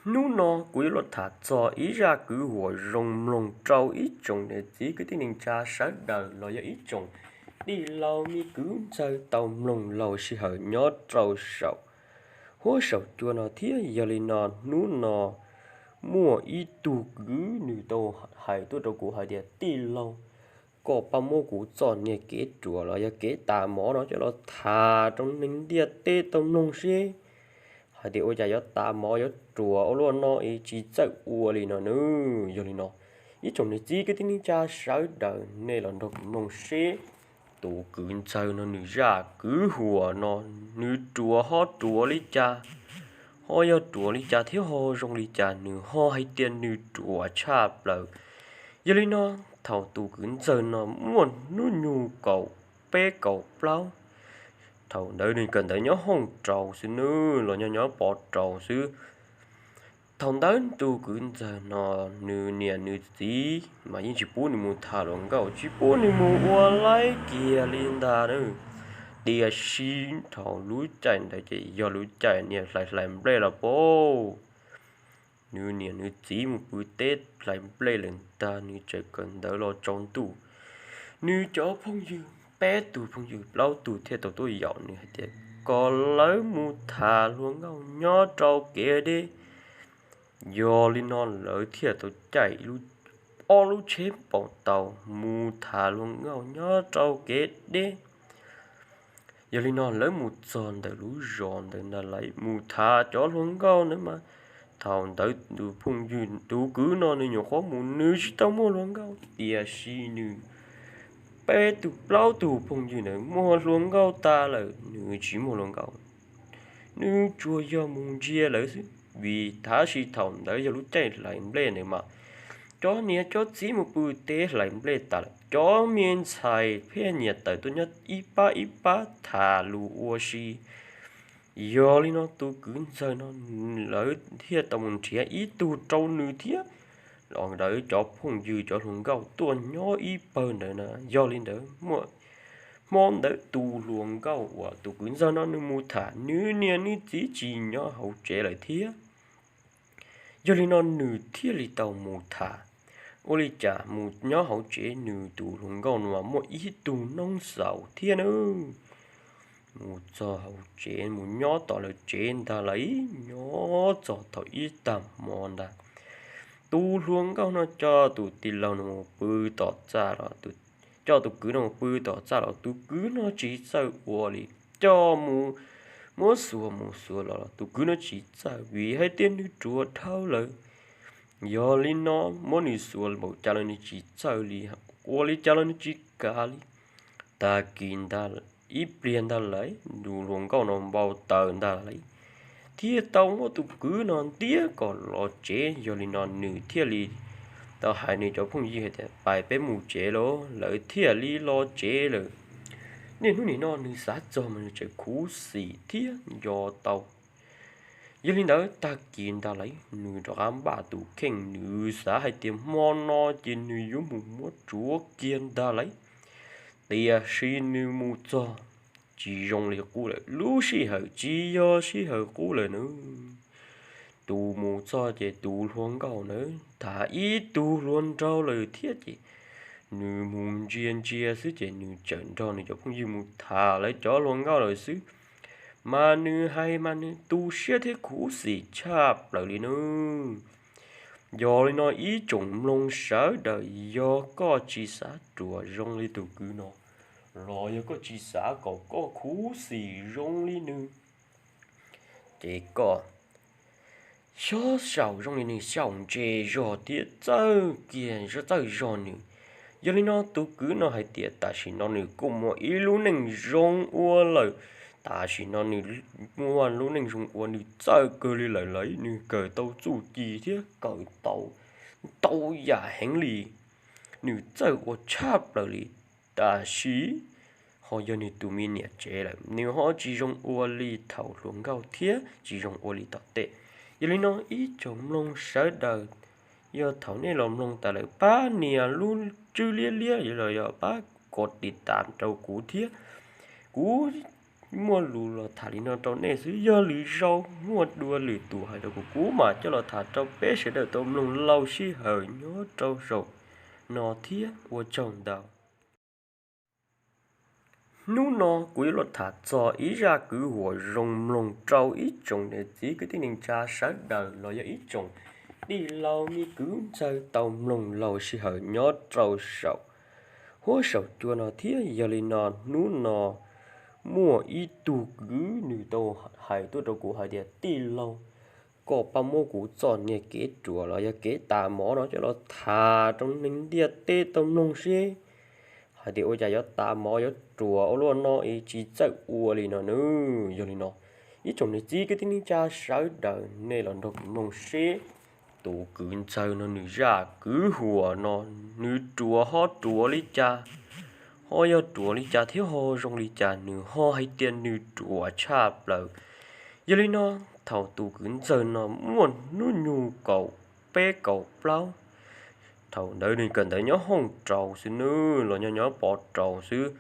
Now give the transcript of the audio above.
Hnub no kuv yuav los tham txog ib zaj kwv huam zoo mloog rau ib tsoom niam txiv kwv tij neej tsa sawv daws los yog ib tsoom tij laug me kwv ntxawg tau mloog laug sij hawm nyob rau saum huab saum cua no thiab. Yog li no, hnub no muaj ib tug kwv nws tau hais tuaj rau kuv hais tias, tij laug, koj pab muab kuv txoj niag kev ruam los yog kev tas mov no coj los tham rau neeg ntiaj teb tau mloog seb hais tias ua cas yuav tas mov yuav ruam ua luaj no es tsis txawj ua li no nawb. Yog li no, ib tsoom niam txiv kwv tij neej tsa sawv daws, nej los nrog kuv mloog seb tus kwv ntxawg no nws zaj kwv huam no nws ruam ho ruam li cas, ho yog ruam li cas thiab ho zoo li cas, nws ho hais tias nws ruam tshaj plaws. Yog li no, thaum tus kwv ntxawg no muaj hnub nyoog kaum peb kaum plaub, thaum ntawd nws kawm ntawv nyob hooj rau xwb nawb, los nyob nyob pov rau xwb. Thaum ntawd tus kwv ntxawg no nws niam nws txiv mas yeej tsis pub nws mus tham hluas nkauj, tsis pub nws mus ua laib kiag li ntag nawb. Tiam sis thaum lub caij ntawd ces yog lub caij niag hlais hlais nplej los pab, nws niam nws txiv mus pw teb hlais nplej lawm ntag, nws tseem kawm ntawv los tsaus ntuj. Nws cov phooj ywg peb tug phooj ywg plaub tug thiaj tau tuaj yaum nws hais tias kom lawv mus tham hluas nkauj nyob rau kev deb. Yog li no lawv thiaj tau caij ob lub tsheb npau taws mus tham hluas nkauj nyob rau kev deb. Yog li no lawv mus txog ntawm lub zos ntawd ntag lawm, mus tham cov hluas nkauj ntawd mas thaum ntawd tus phooj ywg tus kwv no nws nyuam qhuav mus nws tsis tau muaj hluas nkauj, tiam sis nws peb tug plaub tug phooj ywg ntawd muaj hluas nkauj tas lawm, nws tsis muaj hluas nkauj. Nws tsuas yog mus ntsia lawv xwb, vim tab sis thaum ntawd yog lub caij hlais nplej ntawd mas cov niam cov txiv mus pw teb hlais nplej tas lawm, cov me ntxhais pheej nyias tawm tuaj nyob ib pab ib pab tham lus ua si. Yog li no tus kwv ntxawg no lawv thiaj tau mus nrhiav ib tug rau nws thiab, los lawv cov phooj ywg cov hluas nkauj tuaj nyob ib pawg ntawd na. Yog li ntawd, hmo ntawd tus hluas nkauj uas tus kwv ntxawg no nws mus tham, nws niam nws txiv tsis nyob hauv tsev lawm thiab. Yog li no nws thiaj li tau mus tham. Ua li cas mus nyob hauv tsev nws tus hluas nkauj no muaj ib tug noob xaus thiab nawb. Mus txog hauv tsev, mus nyob tom lawv tsev ntag lawm, nyob txog thaum ib tag hmo ntag, tus hluas nkauj no coj tus tij laug no mus pw tom txaj los, coj tus kwv no mus pw tom txaj los tus kwv no tsis txawj ua li. Coj mus muab xuas mus xuas los tus kwv no tsis txawj, vim hais tias nws ruam dhau lawm. Yog li no muab nws xuas npaum cas los nws tsis txawj li, ua li cas los nws tsis kam li. Tag kis ntag, ib pliag ntag lawm, tus hluas nkauj no npau taws ntag lawm, thiaj tau muab tus kwv no ntiab kom los tsev. Yog li no nws thiaj li tau hais nws cov phooj ywg hais tias, pais peb mus tsev lauj. Lawv thiaj li los tsev lawm. Niaj hnub nim no nws xav txog mas nws tseem khuv xim thiab nco tau. Yog li ntawd tag kis ntag lawm, nws rov qab npaj tus kheej, nws xav hais tias hmo no ces nws yuav mus muab tsuav kiag ntag lawm. Tiam sis nws mus txog tsis zoo li qub lawm, lub sij hawm tsis yog sij hawm qub lawm nawb. Tus mus txog ces tus hluas nkauj ntawd tham ib tug hluas nraug lawm thiab ces nws mus ntsia ntsia xwb ces nws tseem nrog nws cov phooj ywg mus tham lawv cov hluas nkauj lawm xwb. Mas nws hais mas nws tu siab thiab khuv xim tshaj plaws li nawb. Yog li no ib tsoom mloog sawv daws, yog koj tsis xav ruam zoo li tus kwv no, los yog koj tsis xav kom koj khuv xim zoo li nws, ces koj xyov xyaum zoo li nws, xyaum ntse zog thiab txawj kiag txawj zog nws. Yog li no tus kwv no hais tias tam sim no nws kuj muaj ib lub neej zoo ua lawm. Tam sim no nws muaj lub neej zoo ua nws txawj kawg li lawm, lawv nws kawm tau txuj ci thiab kawm tau ntau yam heev li. Nws txawj ua tshaj plaws li. Tam sis ho yog nws tus me niam tsev lawm, nws ho tsis zoo ua li thaum hluas nkauj thiab tsis zoo ua li tom tej. Yog li no ib tsoom mloog sawv daws, yog thaum nej los mloog tas lawm pab nias lub tswb liab liab los yog pab kos tiv tas rau kuv thiab. Kuv muaj lus los tham li no rau nej xwb, yog lwm zaus muaj dua lwm tus hais rau kuv, kuv mam coj los tham rau peb sawv daws tau mloog laug sij hawm nyob rau zaum no thiab ua tsaug ntau. Hnub no kuv yuav los tham txog ib zaj kwv huam zoo mloog rau ib tsoom niam txiv kwv tij neej tsa sawv daws los yog ib tsoom tij laug me kwv ntxawg tau mloog laug sij hawm nyob rau saum huab saum cua no thiab. Yog li no, hnub no muaj ib tug kwv nws tau hais tuaj rau kuv hais tias, tij laug, koj pab muab kuv txoj niag kev ruam los yog kev tas mov no coj los tham rau neeg ntiaj teb tau mloog seb hais tias ua cas yuav tas mov yuav ruam ua luaj no es tsis txawj ua li no nawb. Yog li no, ib tsoom niam txiv kwv tij neej tsa sawv daws, nej los nrog kuv mloog seb tus kwv ntxawg no nws zaj kwv huam no nws ruam ho ruam li cas, ho yog ruam li cas thiab ho zoo li cas, nws ho hais tias nws ruam tshaj plaws. Yog li no, thaum tus kwv ntxawg no muaj hnub nyoog kaum peb kaum plaub, thaum ntawd nws kawm ntawv nyob hoob rau xwb nawb, los nyob nyob pov rau xwb.